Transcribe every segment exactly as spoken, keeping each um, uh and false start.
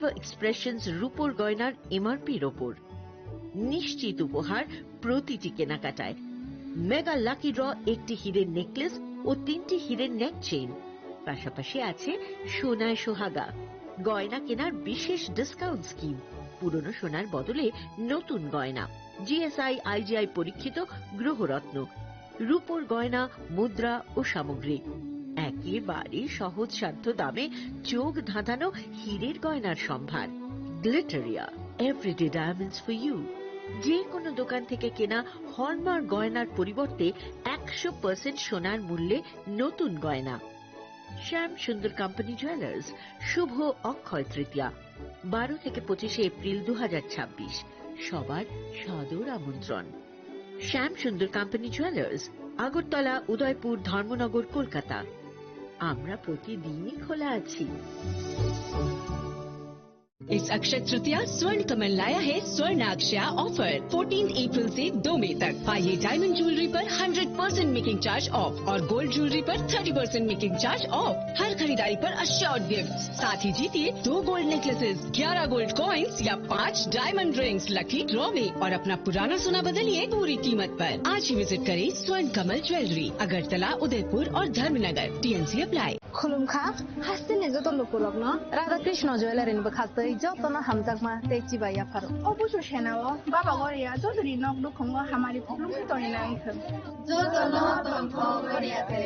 এক্সপ্রেশনস রূপোর গয়নার এমআরপির ওপর। নিশ্চিত উপহার প্রতিটি কেনাকাটায়। মেগা লাকি ড্র, একটি হীরের নেকলেস ও তিনটি হীরের নেক চেইন। পাশাপাশি আছে সোনায় সোহাগা, গয়না কেনার বিশেষ ডিসকাউন্ট স্কিম, পুরনো সোনার বদলে নতুন গয়না, জিএসআই আইজিআই পরীক্ষিত গ্রহরত্ন, রূপোর গয়না, মুদ্রা ও সামগ্রী। একেবারে সহজসাধ্য দামে চোখ ধাঁধানো হীরের গয়নার সম্ভার। Glitteria, everyday diamonds for you. যে কোনো দোকান থেকে কেনা হলমার্ক গয়নার পরিবর্তে একশো পার্সেন্ট সোনার মূল্যে নতুন গয়না। শ্যাম সুন্দর কোম্পানি জুয়েলার্স, শুভ অক্ষয় তৃতীয়া, বারো থেকে পঁচিশে এপ্রিল দু হাজার ছাব্বিশ। সবার সাদর আমন্ত্রণ। শ্যাম সুন্দর কোম্পানি জুয়েলার্স, আগরতলা, উদয়পুর, ধর্মনগর, কলকাতা। আমরা প্রতিদিনই খোলা আছি। इस अक्षय तृतीया स्वर्ण कमल लाया है स्वर्ण अक्षया ऑफर। फोर्टीन अप्रैल से दो मई तक। पाइए डायमंड ज्वेलरी पर hundred percent making charge off और गोल्ड ज्वेलरी पर thirty percent making charge off. हर खरीदारी पर अश्योर्ड गिफ्ट, साथ ही जीतिए दो गोल्ड नेकलेसेस, ग्यारह गोल्ड कॉइन्स या पाँच डायमंड रिंग्स लकी ड्रॉ में और अपना पुराना सोना बदलिए पूरी कीमत पर। आज ही विजिट करें स्वर्ण कमल ज्वेलरी, अगरतला, उदयपुर और Dharmanagar. TMC apply. Khulumkha, hasteni joto lukurokno Radha Krishna Jewellery ni bwkhaktwi jotono hamjakma tei chibai yapharo. O busu senao Baba Goria jotoni nok nukhungo hamari khulumwi tongwi nangkha. Jotono tongthok Goria te.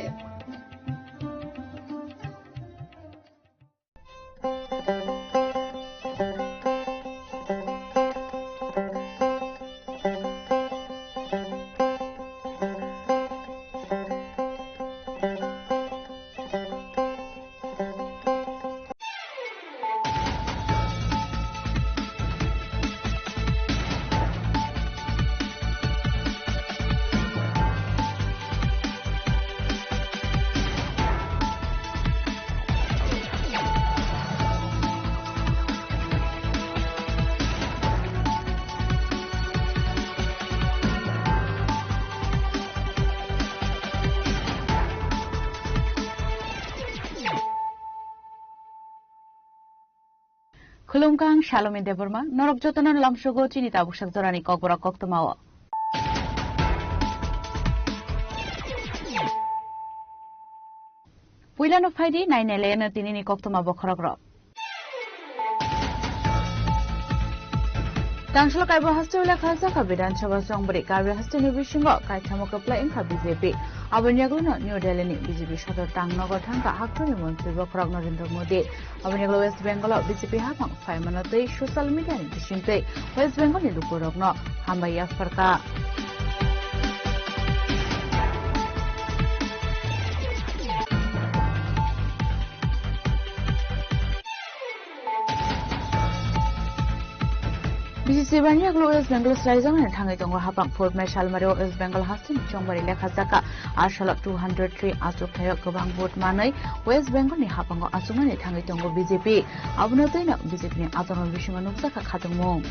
Khulumkha, ang Salomi Debbarma, norok jotono lamsogo chini tabuksak jorani kokborok koktwmao. Puilano phaidi, nainai laiano tinini koktwma bokhorokrok. Tangshalo Kaibo hasteo lekha sakha Bidhan Sabha chongbri, Karbi hasteni bisingo kaithamo kwplai wngkha B J P. Aboni yagulono New Delhi ni B J P sodor tang nogo thangkha haktorni montri bokhorok Narendra Modi. Aboni yagulo West Bengal o B J P haphang phaimano tei social media ni bisingtwi West Bengal ni lukurokno hambai yapharkha. B C C bai ni yagulo West Bengal swlaijaknani thangwi tongo haphang. Fourth May salmari o West Bengal hasteni chongbari lekha sakha. A salo two hundred three achukthai o kwbang vote manwi West Bengal ni haphango achuknani thangwi tongo B J P. Abono twino B J P ni atorni bisingo nukjakha khatungmung.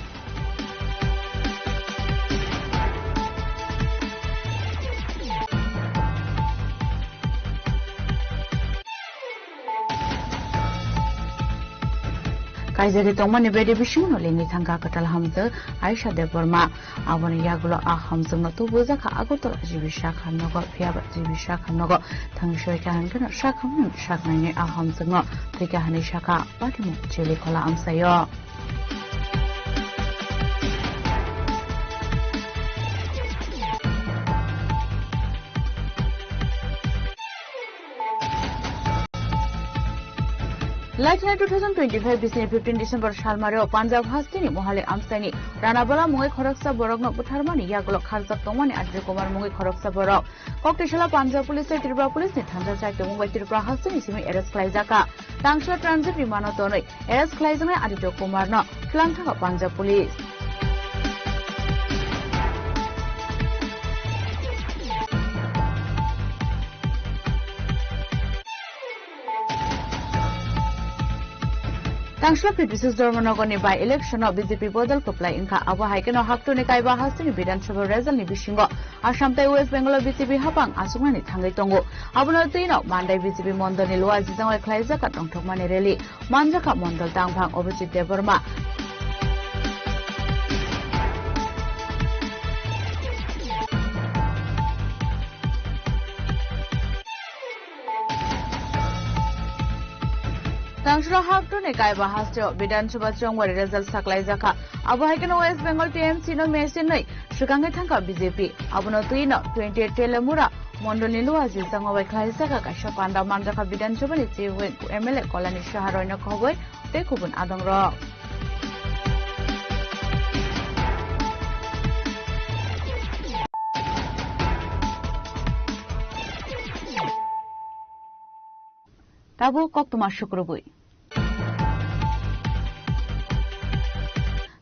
Kaijagwi tongmani bedi bisingo lini thangkha kwtal hamjwk Aisha Debbarma. Aboni yagulo a hamjwkno tubujakha Agartala G B Sakha nogo, phiyaba G B Sakha nogo thangwi soikha hwnkhe no sakhamung saknaini a hamjwkno thwikha hwnwi sakha patimung Chili khola amchaio. Laithani two thousand twenty-five bisini fifteen December salmario Punjab hasteni Mohali amchaini Ranabala mungwi khoroksa borokno butharmani yagulo kharjak tongmani Ajay Kumar mungwi khoroksa borok. Koktisala Punjab Police tei Tripura Police ni thansa chai tongmung bai Tripura hasteni simi arrest khlaijakha. Tangsa transit bimano tonwi arrest khlaijaknai Aditya Kumar no twlangthaka Punjab Police. Tangshla Phit Biswas Dharmanagarni by-election-o B J P bodol kwplai wngkha. Abo hai kheno haktorni kaiba hasteni Bidhan Sabha result-ni bisingo Assam tei West Bengal-o B J P hapang aswknani thangwi tongo. Abono twino Mandai B J P mondolni Luwa Jijangwai khlaijak tongthokmani rally. Manjakha mondol tangphang Abhijit Debbarma. Tangshla haktorni kaiba hasteo Bidhan Sabha chongmari result saklaijakha. Abo hai kheno West Bengal T M C no mesenwi swkangwi thangkha B J P. Abono twino twenty-eight Telemura mondolni Luwa Jijangwai khlaijak kaisa panda manjakha Bidhan Sabha ni Chief Whip M L A Kalani Saha roino khobwi tei kubun adongrok. Tabuk koktwma sukrubwi.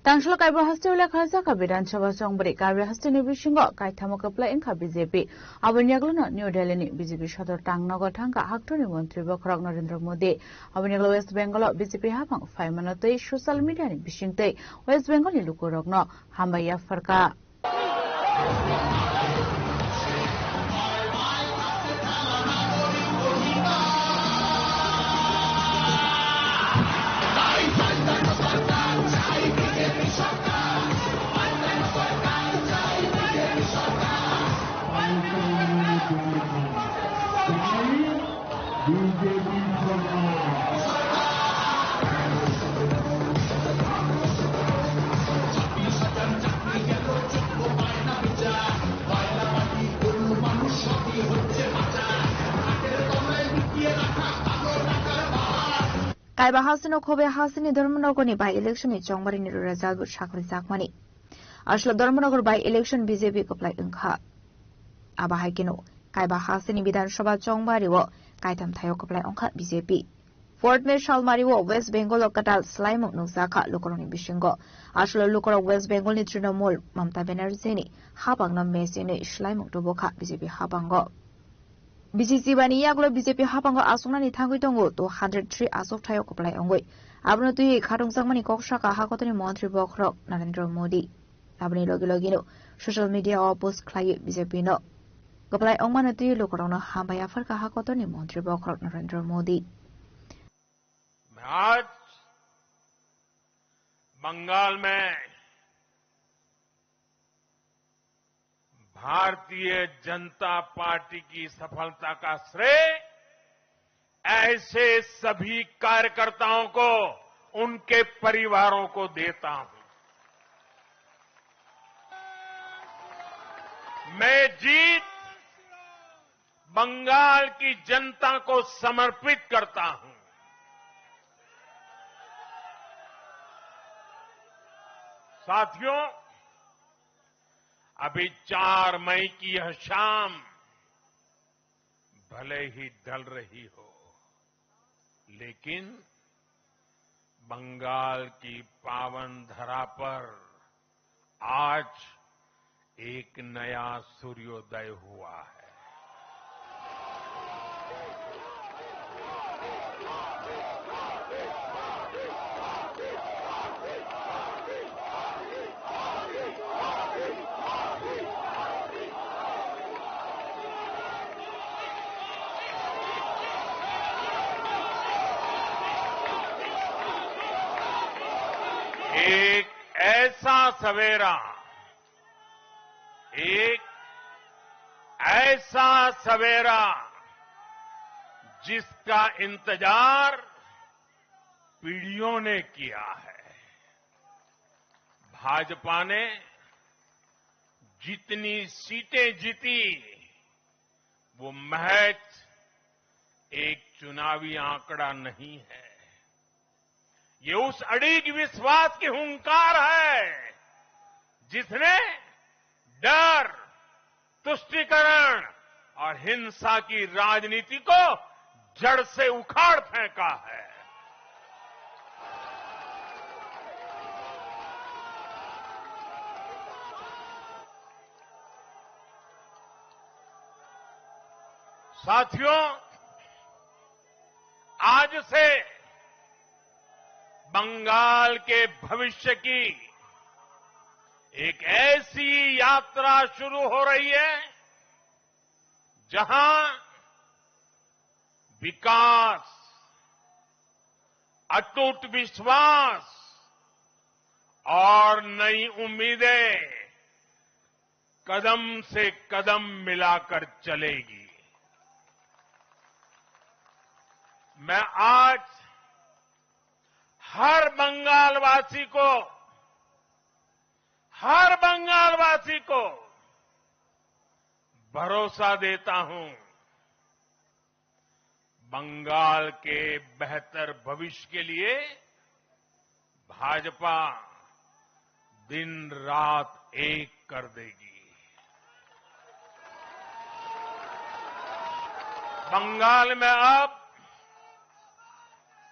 Tangshla kaiba hasteo lekha jakha Bidhan Sabha chongbri kaiba hasteni bisingo kaithamo kwplai wngkha B J P. Aboni yagulono New Delhi ni B J P sodor tangnogo thangkha haktorni montri bokhorok Narendra Modi. Aboni yagulo West Bengal o B J P hapang phaimano tei social media ni bisingtwi West Bengal ni lukurokno hambai yapharkha. Kaiba hasteno khobe hasteni Dharmanagarni by-election ni chongmari ni result bo sakhwlaijakmani. Aswk Dharmanagar by-election B J P kwplai wngkha. Abo hai kheno kaiba hasteni Bidhan Sabha chongmari o kaitham thaio kwplai wngkha B J P. Fourth May salmari o West Bengal o kwtal swlaimung nukjakha lukurokni bisingo. Aswk lukurok West Bengal ni Trinamool Mamata Banerjee ni hapangno mesenwi swlaimung tubukha B J P hapango. B C C bani yagulo B J P hapango aswknani thangwi tongo two hundred three aswk thaio kwplai wngwi. Abono twiwi khatungjakmani kok sakha hakotoni montri bokhorok Narendra Modi. Aboni logi logino social media o post khlaiwi B J P no kwplai wngmano twiwi lukurokno hambai yapharkha hakotoni montri bokhorok Narendra Modi. मैं आज बंगाल में भारतीय जनता पार्टी की सफलता का श्रेय ऐसे सभी कार्यकर्ताओं को, उनके परिवारों को देता हूं। मैं जीत बंगाल की जनता को समर्पित करता हूं। साथियों, अभी चार मई की यह शाम भले ही ढल रही हो, लेकिन बंगाल की पावन धरा पर आज एक नया सूर्योदय हुआ है। एक ऐसा सवेरा, एक ऐसा सवेरा जिसका इंतजार पीढ़ियों ने किया है। भाजपा ने जितनी सीटें जीती, वो महज एक चुनावी आंकड़ा नहीं है, ये उस अडिग विश्वास की हुंकार है जिसने डर, तुष्टीकरण और हिंसा की राजनीति को जड़ से उखाड़ फेंका है। साथियों, आज से बंगाल के भविष्य की एक ऐसी यात्रा शुरू हो रही है, जहां विकास, अटूट विश्वास और नई उम्मीदें कदम से कदम मिलाकर चलेगी। मैं आज हर बंगालवासी को, हर बंगालवासी को भरोसा देता हूं, बंगाल के बेहतर भविष्य के लिए भाजपा दिन रात एक कर देगी। बंगाल में अब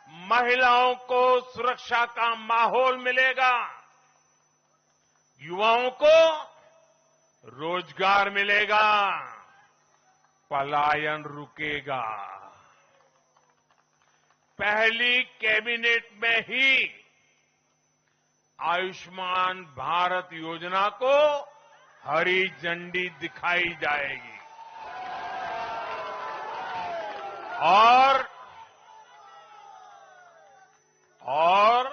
महिलाओं को सुरक्षा का माहौल मिलेगा, युवाओं को रोजगार मिलेगा, पलायन रुकेगा। पहली कैबिनेट में ही आयुष्मान भारत योजना को हरी झंडी दिखाई जाएगी और, और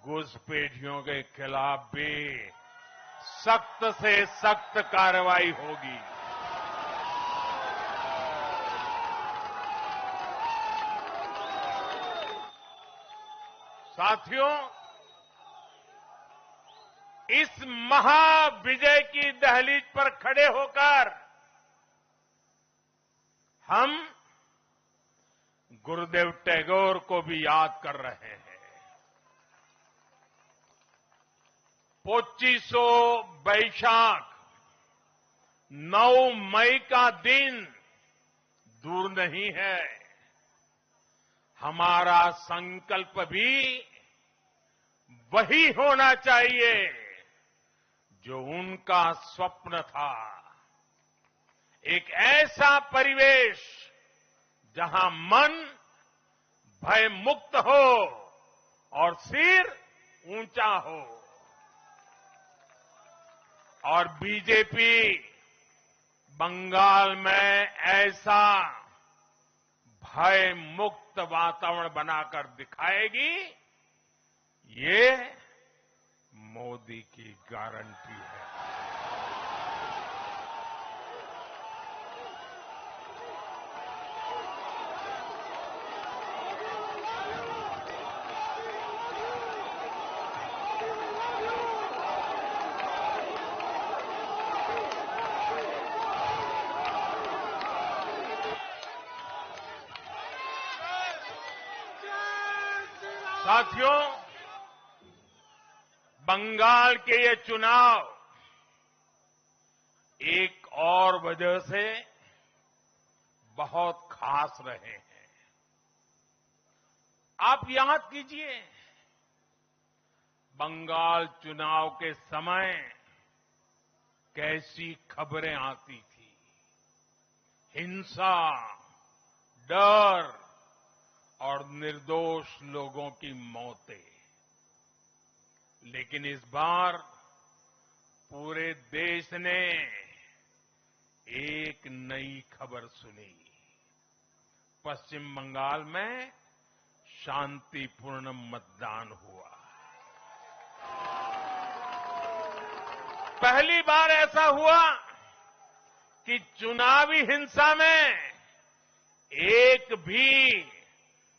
घुसपैठियों के खिलाफ भी सख्त से सख्त कार्रवाई होगी। साथियों, इस महाविजय की दहलीज पर खड़े होकर हम गुरुदेव टैगोर को भी याद कर रहे हैं। पच्चीसों बैशाख, नौ मई का दिन दूर नहीं है। हमारा संकल्प भी वही होना चाहिए जो उनका स्वप्न था, एक ऐसा परिवेश जहां मन भय मुक्त हो और सिर ऊंचा हो। और बीजेपी बंगाल में ऐसा भय मुक्त वातावरण बनाकर दिखाएगी, ये मोदी की गारंटी है। साथियों, बंगाल के ये चुनाव एक और वजह से बहुत खास रहे हैं। आप याद कीजिए, बंगाल चुनाव के समय कैसी खबरें आती थी। हिंसा, डर और निर्दोष लोगों की मौतें। लेकिन इस बार पूरे देश ने एक नई खबर सुनी। पश्चिम बंगाल में शांतिपूर्ण मतदान हुआ। पहली बार ऐसा हुआ कि चुनावी हिंसा में एक भी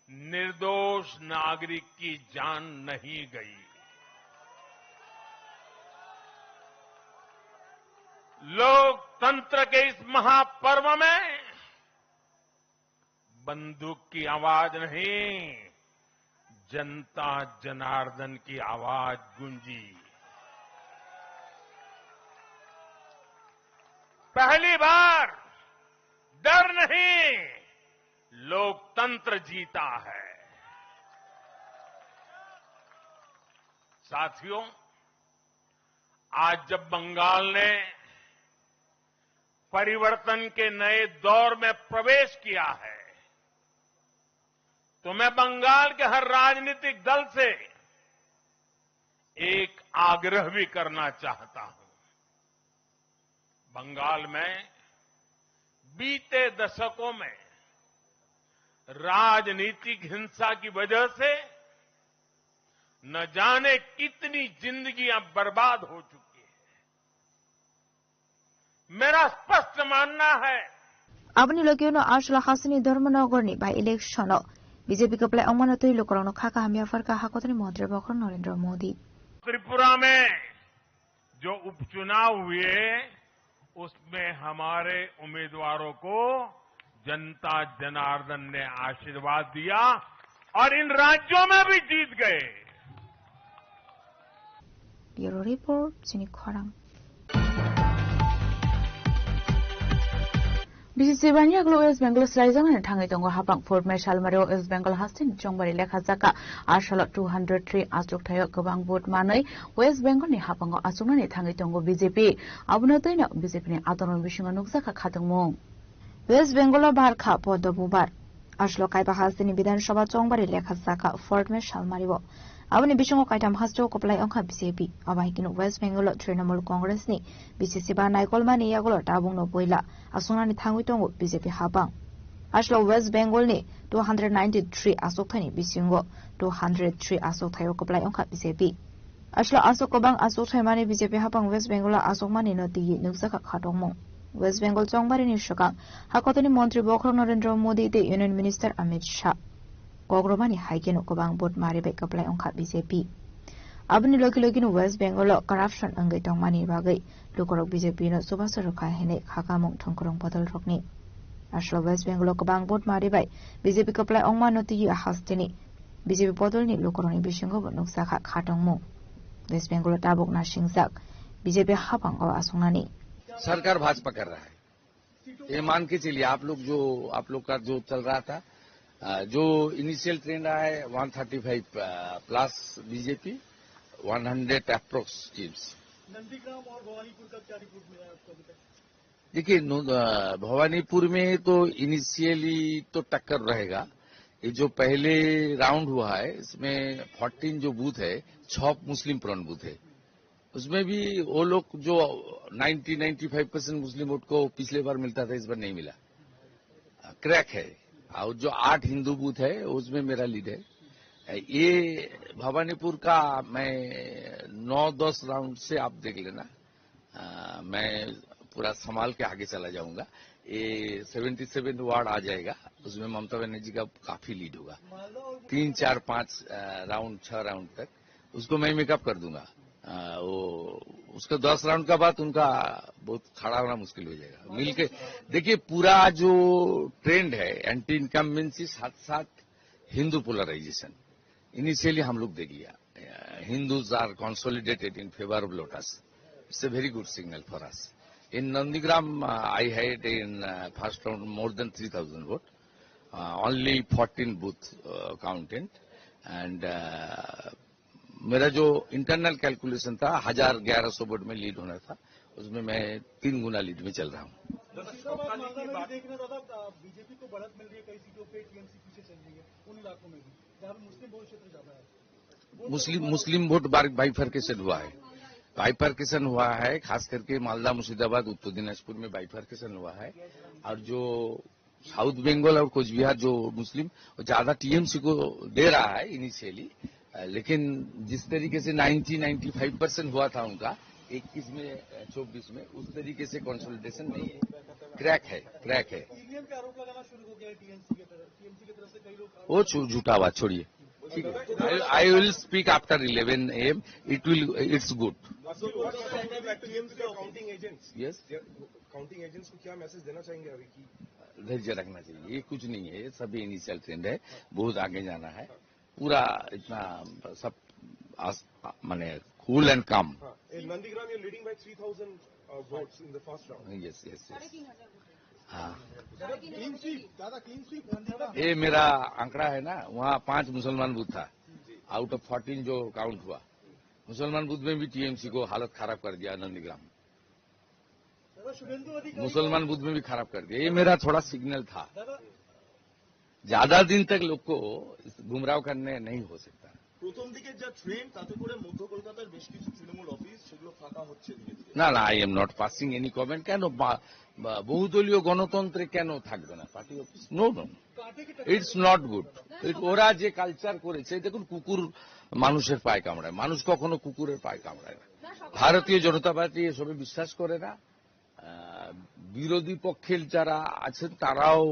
निर्दोष नागरिक की जान नहीं गई। लोकतंत्र के इस महापर्व में बंदूक की आवाज नहीं, जनता जनार्दन की आवाज गूंजी। पहली बार डर नहीं, लोकतंत्र जीता है। साथियों, आज जब बंगाल ने परिवर्तन के नए दौर में प्रवेश किया है, तो मैं बंगाल के हर राजनीतिक दल से एक आग्रह भी करना चाहता हूं। बंगाल में बीते दशकों में राजनीतिक हिंसा की वजह से न जाने कितनी जिंदगियां बर्बाद हो चुकी है। मेरा स्पष्ट मानना है। Aboni logi no Ashola hasteni Dharmanagar ni by election o B J P kwplai wngmano twi lukurokno kha kaham yapharkha hakotoni montri bokhorok Narendra Modi. Tripura में जो उपचुनाव हुए, उसमें हमारे उम्मीदवारों को जनता जनार्दन ने आशीर्वाद दिया और इन राज्यों में भी जीत गए। Bureau Report, Chini Khorang. B C C bani yagulo West Bengal slaijaknani thangwi tongo hapang. Fourth May salmari o West Bengal hasteni chongbari lekha jaka. Asalo two hundred three achukthai o kwbang vote manwi West Bengal ni hapango achuknani thangwi tongo B J P. Abono twino B J P ni atorni bisingo nukjakha khatungmung. West Bengal o barkha podo bubar. Aslo kaiba hasteni Bidhan Sabha chongbari lekha saka fourth May salmari o. Aboni bisingo kaitham haste o kwplai wngkha B J P. Abo hai kheno West Bengal o Trinamool Congress ni B C C ba naikolmani yagulo tabukno puila achuknani thangwi tongo B J P hapang. Aslo West Bengal ni two hundred ninety-three achukthai ni bisingo two hundred three achukthai o kwplai wngkha B J P. Aslo aswk kwbang achukthai mani B J P hapang West Bengal o achukmani no twiwi nukjakha khatungmung. West Bengal chongbarini swkang hakotoni montri bokhorok Narendra Modi tei Union Minister Amit Shah kokrwmani hai kheno kwbang vote mari bai kwplai wngkha B J P. Aboni logi logi no West Bengal o corruption wngwi tongmani bagwi lukurok B J P no chubachu rwkha hinwi khakamung thongkwrwng bodolrokni. Aslo West Bengal o kwbang vote mari bai B J P kwplai wngmano twiwi hasteni B J P bodolni lukurokni bisingo bo nukjakha khatungmung. West Bengal o tabuk nasingjak B J P hapango achuknani. सरकार भाजपा कर रहा है। ये मान के चलिए, आप लोग जो, आप लोग का जो चल रहा था, अ, जो इनिशियल ट्रेंड रहा है, one thirty five plus BJP, one hundred approx teams. Nandigram और भवानीपुर का क्या रिपोर्ट मिला है आपको अभी तक? देखिए, नो-, अ, भवानीपुर में तो इनिशियली तो टक्कर रहेगा। ये जो पहले राउंड हुआ है, इसमें फोर्टीन जो बूथ है, छह मुस्लिम प्रोन बूथ है। उसमें भी वो लोग जो नाइंटी, नाइंटी फ़ाइव परसेंट मुस्लिम वोट को पिछले बार मिलता था, इस बार नहीं मिला। क्रैक है। और जो आठ हिंदू बूथ है, उसमें मेरा लीड है। ये भवानीपुर का मैं नौ दस राउंड से आप देख लेना। अ, मैं पूरा संभाल के आगे चला जाऊंगा। ये सेवेंटी सेवन वार्ड आ जाएगा, उसमें ममता बनर्जी का काफी लीड होगा। तीन, चार, पाँच, अ, राउंड, छह राउंड तक उसको मैं मेकअप कर दूंगा। अ, वो, उसका दस राउंड का बाद उनका बहुत खड़ा होना मुश्किल हो जाएगा। मिलके देखिए, पूरा जो ट्रेंड है एंटी इनकम्बेंसी, साथ साथ हिंदू पोलराइजेशन, इनिशियली हम लोग देख लिया। Hindus are consolidated in favor of Lotus. It's a very good signal for us. In Nandigram, uh, I had in, uh, first round more than three thousand vote. Uh, only fourteen booth, uh, counted. And, uh, मेरा जो internal calculation था, हजार ग्यारह सौ वोट में लीड होना था, उसमें मैं तीन गुना लीड में चल रहा हूँ। मुस्लिम, मुस्लिम वोट बार-, बाइफर्केशन हुआ है, बाइफर्केशन हुआ है, खास करके मालदा, मुर्शिदाबाद, उत्तर दिनाजपुर में बाइफर्केशन हुआ है। और जो साउथ बंगाल और कूच बिहार जो मुस्लिम, वो ज्यादा टीएमसी को दे रहा है इनिशियली, अ, लेकिन जिस तरीके से नाइंटी, नाइंटी फ़ाइव परसेंट हुआ था उनका इक्कीस में, अ, चौबीस में, उस तरीके से कंसोलिडेशन नहीं है, क्रैक है, क्रैक है। ईवीएम पे आरोप लगाना शुरू हो गया है टीएमसी की तरफ, टीएमसी की तरफ से कई लोग वो छु-, झूठा बात छोड़िए। ठीक है। I, I will speak after eleven A M. It will, it's good. TMC के counting agents. Yes. Counting agents को क्या मैसेज देना चाहेंगे अभी की? धैर्य रखना चाहिए, ये कुछ नहीं है, ये सभी इनिशियल ट्रेंड है, बहुत आगे जाना है। पूरा इतना सब आस-, माने कूल एंड काम। हाँ, in Nandigram you're leading by three thousand, uh, votes in the first round. Yes, yes, yes. हाँ। दादा, क्लीन स्वीप, दादा, क्लीन स्वीप नंदीग्राम। ये मेरा आंकड़ा है ना, वहाँ पांच मुसलमान बूथ था, आउट ऑफ फोर्टीन जो काउंट हुआ, मुसलमान बूथ में भी टीएमसी को हालत खराब कर दिया नंदीग्राम। दादा, शुभेंदु अधिकारी मुसलमान बूथ में भी खराब कर दिया। ये मेरा थोड़ा सिग्नल था। दादा, ज्यादा दिन तक लोग को गुमराह करने नहीं हो सकता। প্রথম দিকে যা ট্রেন্ড, তাতে করে মধ্য কলকাতার বেশ কিছু তৃণমূল অফিস, সেগুলো ফাঁকা হচ্ছে ধীরে ধীরে। না, না, I am not passing any comment. কেন বা-, বা-, বহুদলীয় গণতন্ত্রে কেন থাকবে না party office? No, no, it's not good. ওরা যে কালচার করেছে, দেখুন, কুকুর মানুষের পায়ে কামড়ায়, মানুষ কখনো কুকুরের পায়ে কামড়ায় না। ভারতীয় জনতা পার্টি এসবে বিশ্বাস করে না। আহ, বিরোধী পক্ষের যারা আছেন, তারাও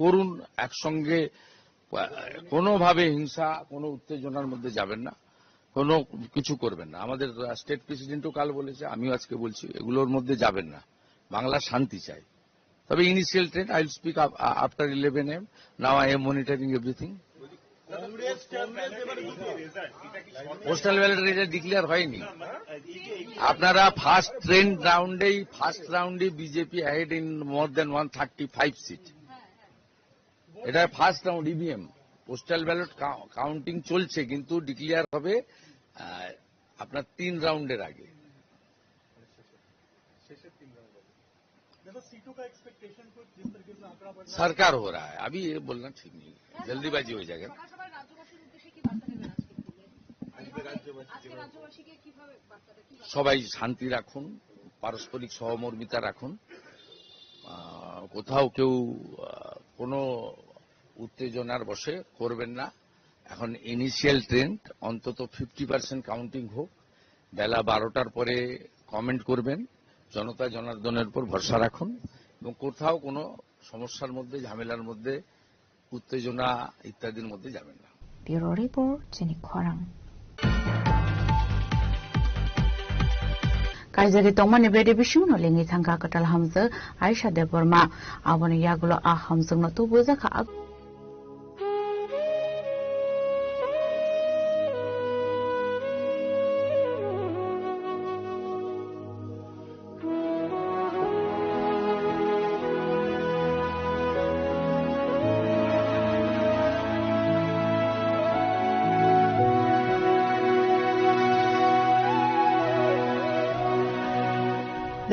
করুন, একসঙ্গে, আহ, কোনোভাবে হিংসা, কোনো উত্তেজনার মধ্যে যাবেন না, কোনো কিছু করবেন না। আমাদের স্টেট প্রেসিডেন্টও কাল বলেছে, আমিও আজকে বলছি, এগুলোর মধ্যে যাবেন না। বাংলা শান্তি চাই। তবে initial trend, I will speak after eleven A M. Now I am monitoring everything. Postal ballot result declare হয়নি। আপনারা ফার্স্ট ট্রেন্ড রাউন্ডেই, ফার্স্ট রাউন্ডে BJP ahead in more than one thirty five seat. এটা first round EVM, postal ballot counting চলছে, কিন্তু ডিক্লেয়ার হবে, আহ, আপনার তিন রাউন্ডের আগে। सरकार हो रहा है, अभी ये बोलना ठीक नहीं है, जल्दीबाजी हो जाएगा। সবাই শান্তি রাখুন, পারস্পরিক সহমর্মিতা রাখুন। আহ, কোথাও কেউ, আহ, কোনো উত্তেজনার বশে করবেন না। এখন ইনিশিয়াল ট্রেন্ড, অন্তত ফিফটি পার্সেন্ট কাউন্টিং হোক। বেলা বারোটার পরে কমেন্ট করবেন, জনতা জনার্দনের উপর ভরসা রাখুন এবং কোথাও কোনো সমস্যার মধ্যে, ঝামেলার মধ্যে, উত্তেজনা ইত্যাদির মধ্যে যাবেন না। Bureau Report, Chini Khorang. Kaijagwi tongmani bede bisingno lengwi thangkha kwtal hamjwk Aisha Debbarma. Aboni yagulo a hamjwkno tubujakha.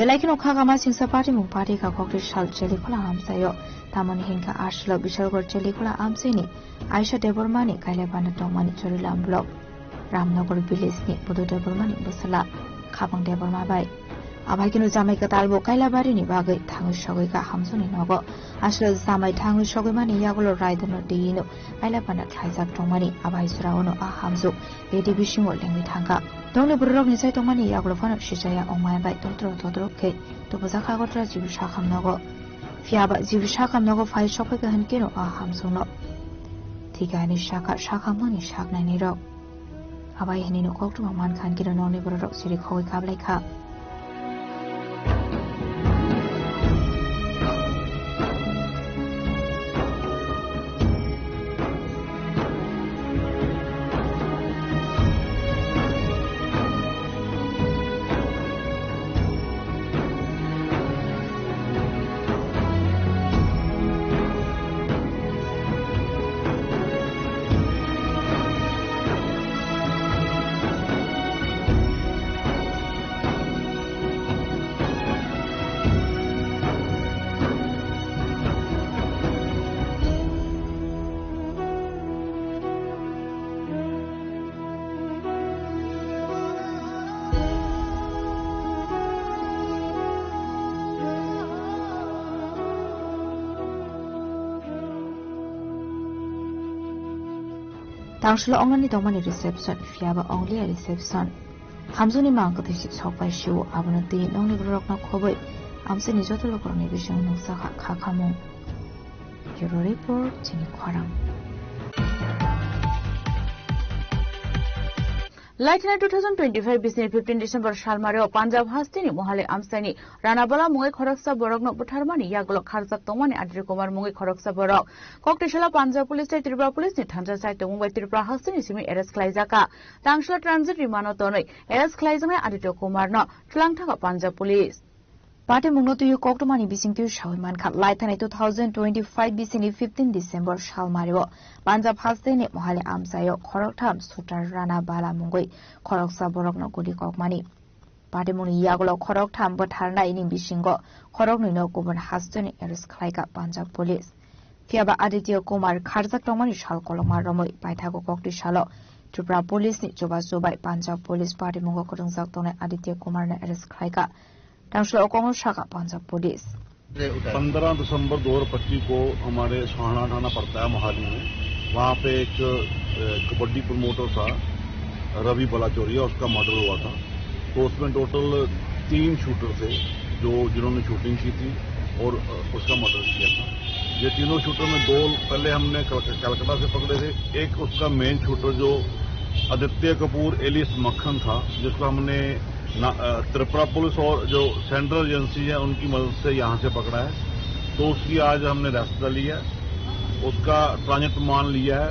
Belai kheno khagama singsa party mung party kha kokri sal Chelikhula hamsayo. Tamoni hinkha aslo Bishalgarh Chelikhula amsini Aisha Debbarmani Kailabana tongmani Chorilam block Ramnagar village ni Budu Debbarmani bwsala Khabang Debbarma bai. Abai kino jamai kwtal bo Kailabari ni bagwi thangwi sogwi kha hamsoni nogo. Aslo jamai thangwi sogwi mani yagulo raidano diyino Kailabana khlaijak tongmani abai jora ono a hamjwk bede bisingo lengwi thangkha. Tongni bororokni chai tongmani yagulo phano sijaya ongmaya bai totro totro khe tubujak Agartala G B sakham nogo. Phiya ba G B sakham nogo phai sokphaikha hinkhe no a hamjwkno thik ani saka sakhamani saknaini rok. Abai hinino koktwma mankha hinkhe no nokni bororok siri khogwi kablaikha. Tangshilo ongani tongmani reception, phiya ba ongliya reception. Hamjwkni mang kwthwi si sok bai sio, abono twi nokni bororokno khobwi amchaini joto lukurokni bisingo nukjakha kha khamung. Bureau Report, Chini Khorang. Laithana two thousand twenty-five bisini fifteen December salmario Punjab hasteni Mohali amchaini Ranabala mungwi khoroksa borokno butharmani yagulo kharjak tongmani Aditya Kumar mungwi khoroksa borok. Koktisala Punjab Police tei Tripura Police ni thansa sai tongmung bai Tripura hasteni simi arrest khlaijakha. Tangsla transit rimano tonwi arrest khlaijaknai Aditya Kumar no twlangthaka Punjab Police. Patimungno twiwi koktwmani bisingtwi sawi mankha, laithani two thousand twenty-five bisini fifteen December salmario Punjab hasteni Mohali amchaio khoroktham Sutar Rana Bala mungwi khoroksa borokno guli kokmani. Patimungni yagulo khoroktham bwtharnaini bisingo khoroknwino kubun hasteni arrest khlaikha Punjab Police. Phiya ba Aditya Kumar kharjak tongmani sal kolokma romwi paithago kokti salo Tripura Police ni chubachu bai Punjab Police parimungo kwrwngjak tongnai Aditya Kumar no arrest khlaikha. Tangshla okongno sakha Punjab Police. पंद्रह दिसंबर दो हज़ार पच्चीस को हमारे सोहाना थाना पड़ता है मोहाली में, वहाँ पे एक, अ, कबड्डी प्रमोटर था रवि बलाचौरिया, उसका मर्डर हुआ था। तो उसमें टोटल तीन शूटर थे जो, जिन्होंने शूटिंग की थी और, अ, उसका मर्डर किया था। ये तीनों शूटर में दो पहले हमने कल-, कलकत्ता से पकड़े थे, एक उसका मेन शूटर जो आदित्य कपूर एलियस मक्खन था, जिसको हमने ना, अ, त्रिपुरा पुलिस और जो सेंट्रल एजेंसी है उनकी मदद से यहाँ से पकड़ा है। तो उसकी आज हमने अरेस्ट कर लिया है, उसका ट्रांजिट रिमांड लिया है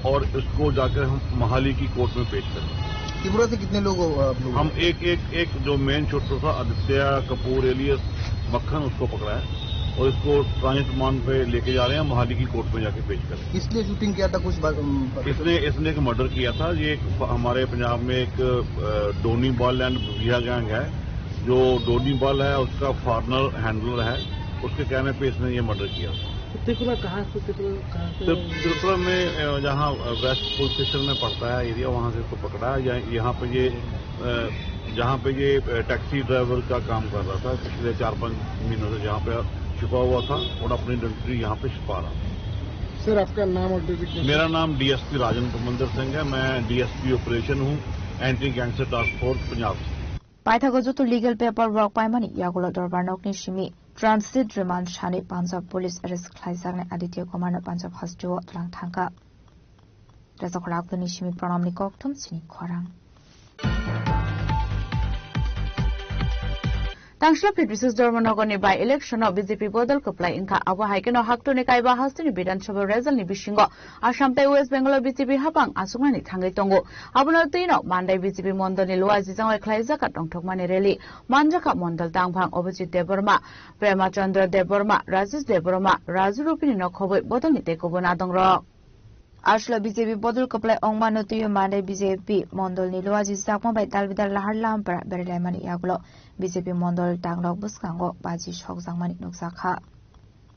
और इसको जाकर हम मोहाली की कोर्ट में पेश करेंगे। त्रिपुरा से कितने लोग हो आप लोग? हम एक, एक, एक जो मेन शूटर था आदित्य कपूर एलियस मक्खन, उसको पकड़ा है और इसको ट्रांजिट रिमांड पे लेके जा रहे हैं, मोहाली की कोर्ट में जाके पेश करेंगे। किसने शूटिंग किया था कुछ बात, अम, इसने, इसने एक मर्डर किया था। ये एक प-, हमारे पंजाब में एक, अ, डोनी बल एंड भुविया गैंग है, जो डोनी बल है उसका फॉरनर हैंडलर है, उसके कहने पे इसने ये मर्डर किया था। तो त्रिपुरा कहाँ से, त्रिपुरा कहाँ से? त्रिप-, त्रिपुरा में, अ, जहाँ, अ, वेस्ट पुलिस स्टेशन में पड़ता है एरिया, वहाँ से इसको पकड़ा है। या-, यहाँ पे ये, अ, जहाँ पे ये, अ, टैक्सी ड्राइवर का काम कर रहा था पिछले चार पाँच महीनों से, जहाँ पे छुपा हुआ था और अपनी आइडेंटिटी यहाँ पे छुपा रहा था। सर, आपका नाम और डेजिग्नेशन? मेरा नाम डीएसपी राजन परमंदर सिंह है। मैं डीएसपी ऑपरेशन हूँ, anti gangster task force Punjab से। Paithago joto legal paper rok paimani yagulo dorbar nokni simi transit remand sani Punjab Police arrest khlaijaknai Aditya Kumar no Punjab hasteo tlang thangkha. Reza Khulak ni simi Pranamni kokthum sini khorang. Tangshla Phit Bisis Dharmanagarni by-election-o B J P bodol kwplai wngkha. Abo hai kheno haktorni kaiba hasteni Bidhan Sabha result-ni bisingo Assam tei West Bengal-o B J P hapang achuknani thangwi tongo. Abono twino Mandai B J P mondolni Luajijang bai khlaijak tongthokmani rally manjakha mondol tangphang Abhijit Debbarma, Prema Chandra Debbarma, Rajesh Debbarma, Raju Rupini nok khobwi bodolni tei kubun adongrok. Aswkla B J P bodol kwplai wngmano twiwi Mandai B J P mondolni Luaji Chakma bai dalbidal lahar lampra berailaimani yagulo B J P mondol tangrok bwskango baji sokjakmani nukjakha.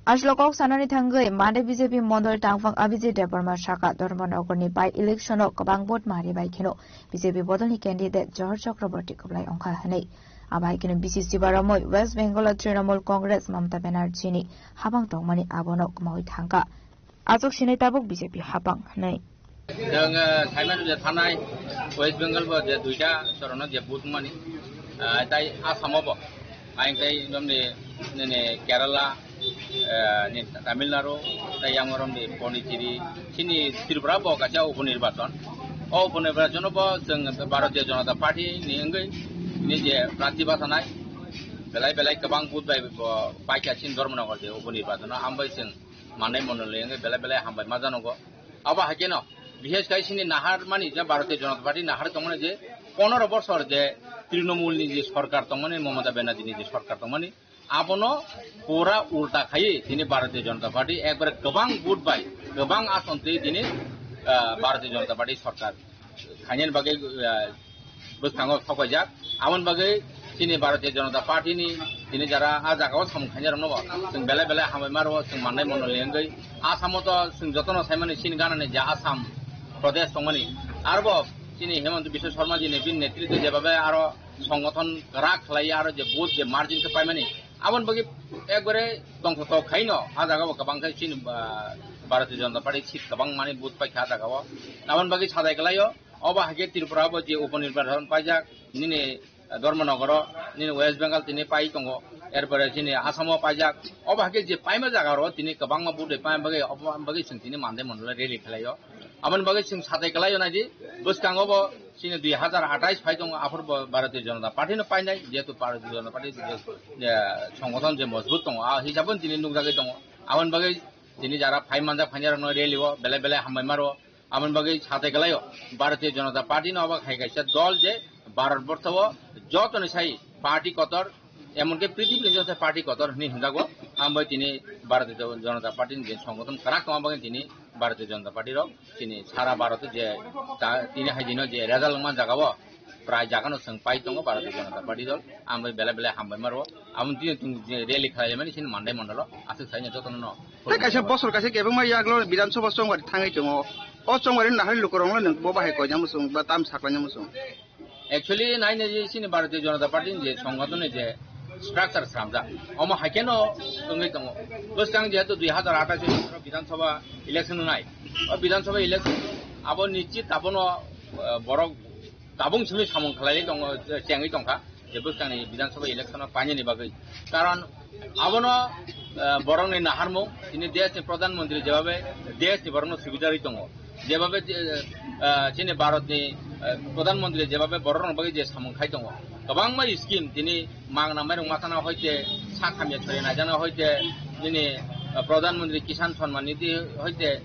Aswkla kok sanani thangwi Mandai B J P mondol tangphang Abhijit Debbarma sakha, Dharmanagarni by-election-o kwbang vote mari bai kheno B J P bodolni candidate Johor Chakraborty kwplai wngkha hwnwi. Abo hai kheno B C C baramwi West Bengal-o Trinamool Congress Mamata Banerjee-ni hapang tongmani abono kwmawi thangkha. Achuk sinai tabuk B J P hapang hwnwi. Chwng, eh, saimano je thanai West Bengal bo je duita chorono je vote mani, eh, tai Assam bo, aing tai nomni nini Kerala, eh, ni Tamil Nadu, tai yang romni Pondicherry, chini Tripura bo kaisa uponirbachan. O uponirbachan bo chwng Bharatiya Janata Party ni wngwi ni je prarthi bachanai, belai belai kwbang vote bai bo paikha chini Dharmanagar je uponirbachan, ambai chwng manai monoloi wngwi belai belai hambai ma janogo. Abo hai kheno, bishes khai chini nahar mani je Bharatiya Janata Party nahar tongmani je pondro bosor je Trinamool ni je sorkar tongmani, Mamata Banerjee ni je sorkar tongmani, abono pura ulta khaiwi tini Bharatiya Janata Party ekbare kwbang vote bai, kwbang ason twi tini, ah, Bharatiya Janata Party sorkar khainani bagwi, ah, bwskango sopaijak. Aboni bagwi chini Bharatiya Janata Party ni tini jara a jagao samung khainai rokno bo chwng belai belai hambai ma rwo, chwng mannai monoloi wngwi. Assam o to chwng jotono saimani chini ganani je Assam Pradesh tongmani, arbo chini Himanta Biswa Sarma ji ni bini netritwo jebabe aro songgothon kwrak khlai aro je vote je margin khe paimani, aboni bagwi ekbare tongthotok khaino a jagao kwbang khe chini, ah, Bharatiya Janata Party seat kwbang mani vote paikha a jagao. Aboni bagwi sajai kwlaio. Obo hai khe Tripura bo je uponirbachan paijak, nini, eh, Dharmanagaro, nini West Bengal tini pai tongo, erpore chini Assam o paijak. Obo hai khe je paima jaga ro tini kwbangma budai paima bagwi, obo bagwi chwng tini Mandai mondolo rally khlaio. Aboni bagwi chwng satai kwlaio naidi, bwskango bo chini dui hazar athais phai tongo, aphuru bo Bharatiya Janata Party no painai, jehetu Bharatiya Janata Party je, je, eh, songgothon je mojbut tongo, a hisabo tini nukjagwi tongo. Aboni bagwi tini jara phai manjak phainai rokno rally o belai belai hambai ma rwo. Aboni bagwi satai kwlaio, Bharatiya Janata Party no obo hai kaisa dol je Bharat borso o jotoni sai party kotor, emonki prithibini jotoni sai party kotor hwnwi hwnjago. Ambai tini Bharatiya Janata Party ni je songgothon kwrak tongma bagwi tini Bharatiya Janata Party rok tini sara Bharat o je ta-, tini hai dino je result wngma jaga o Prai jagano chwng pai tongo Bharatiya Janata Party dol, ang bai belai belai hambai maro. Aboni tini chwng je rally khlai mani sini Mandai mondolo, aswk saino jotono no. Tei kaisa bosor kaisa kebengma yaglo Bidhan Sabha chongmari thangwi tongo. O chongmari nahari lukurokno nwng bo bahai koina muchung ba tam saklaina muchung. Actually, naina je sini Bharatiya Janata Party ni je songothon ni je structure swnamjak, omo haikhe no wngwi tongo. Bwskang jehetu dui hazar athais Bidhan Sabha election wngnai. O Bidhan Sabha election abo nischit abono, eh, borok tabung simi samung khlaiwi tongo, chengwi tongkha je bwskangni Bidhan Sabha election o painani bagwi. Karon abono, eh, borokni naharmung, tini desh ni Pradhan Mantri jebabe desh ni borokno subida rwi tongo, jebabe, eh, eh, chini Bharat ni, eh, Pradhan Mantri jebabe borokno bagwi je samung khai tongo, kwbangma scheme tini magna mairung machana hoite, sak hamya chori naijana hoite, nini, eh, Pradhan Mantri Kisan Samman Nidhi hoite,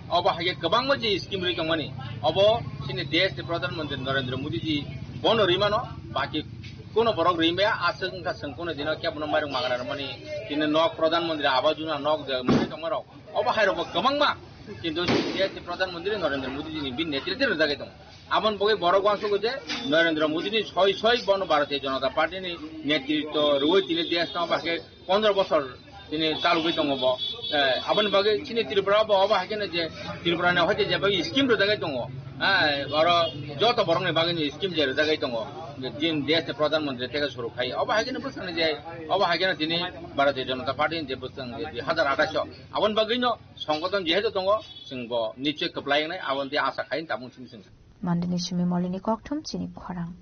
obo hai khe kwbangma je scheme rwi tongmani, obo chini desh ni Pradhan Mantri Narendra Modi ji bono rwi mano, baki kuno borok rwi maya, aswk wngkha chwng kuno dino kebono mairung magna rwmani, tini nok Pradhan Mantri Awas Yojana nok je mwnwi tongmarok, obo hai rokbo kwbangma, kintu chini desh ni Pradhan Mantri Narendra Modi ji ni bini netritwe rwjagwi tongo. Aboni bagwi borok uansukgo je Narendra Modi ni soi soi bono Bharatiya Janata Party ni netritwo rwui tini desh no bahai pondro bosor tini chalogwi tongo bo. Eh, aboni bagwi chini Tripura bo obo hai kheno je Tripura ni hoite je bagwi scheme rwjagwi tongo. Eh, oro joto borok ni bagwi ni scheme je rwjagwi tongo. Je din desh ni Pradhan Mantri theke suru khai. Obo hai kheno bwswkni je, obo hai kheno tini Bharatiya Janata Party ni je bwswk je dui hazar athais o. Aboni bagwi no songothon jehetu tongo, chwng bo nichoi kwplai wngnai, aboni tei asa khai tabung simi chwng. Mandini simi molini kokthum chini khorang.